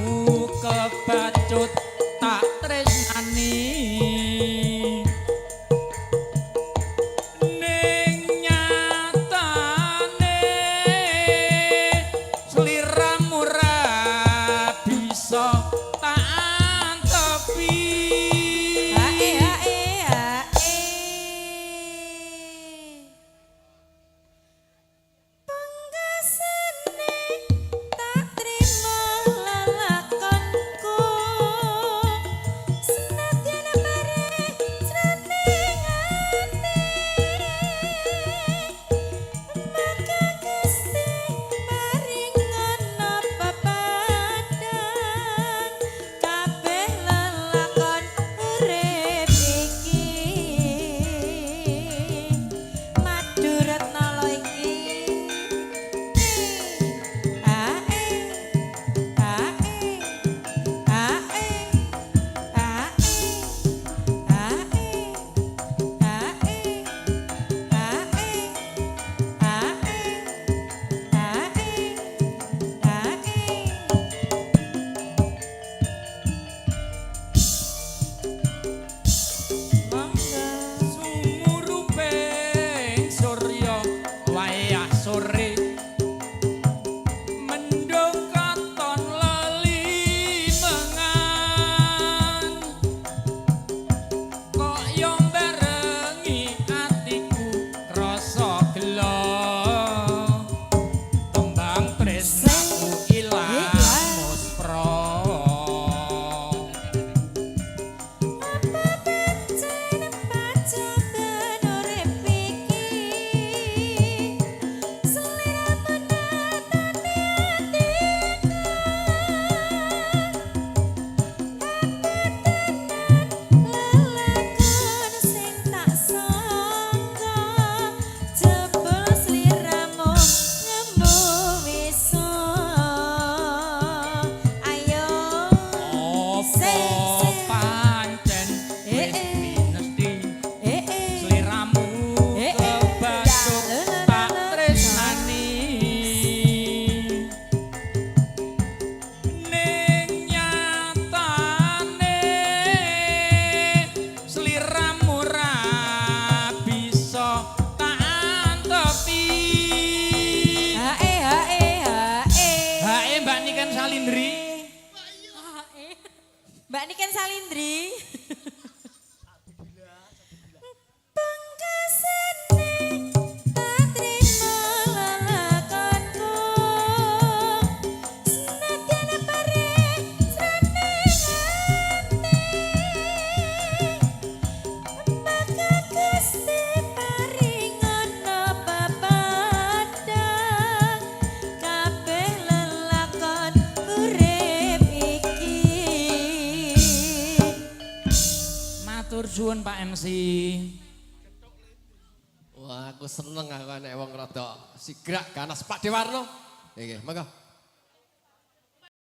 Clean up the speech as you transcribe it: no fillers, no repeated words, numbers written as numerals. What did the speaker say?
Sliramu kebacut tak tresnani, ning nyatane sliramu ra bisa tak antepi. Hae hae hae. Pungkasane tak trimo lelakonku, senadyan pareh jroning ati, maka Gusti paringono pepadang kabeh lelakon urip iki. Maduretna lo iki. Ae ae ae ae ae ae ae ae ae ae. Monggo. Sumuruping surya wayah sore, mendung katon lelimengan, kok yo barengi atiku krasa gela, tembang tresnaku ilang muspra. Apa pancen pacoban urip iki, sliramu natani atiku, apa tenan lelakon sing tak sangka, jebul sliramu ngemu wisa. Ayo. Apa Sing, sing. pancen Eh, wis eh. pinesti Eh eh. sliramu Eh, eh. kebacut La, la, la, tak la. tresnani, ning nyatane sliramu ra bisa tak antepi. Hae hae hae. Hae, Mbak Niken Salindri. Mbak Niken Salindri. Pungkasane tak trimo lelakonku, senadyan pareh jroning ati, maka Gusti paringono pepadang kabeh lelakon urip iki. Matur suwun, Pak MC. Wah, aku seneng aku nek wong rada sigrak ganas, Pak Dewarno. Nggih, monggo.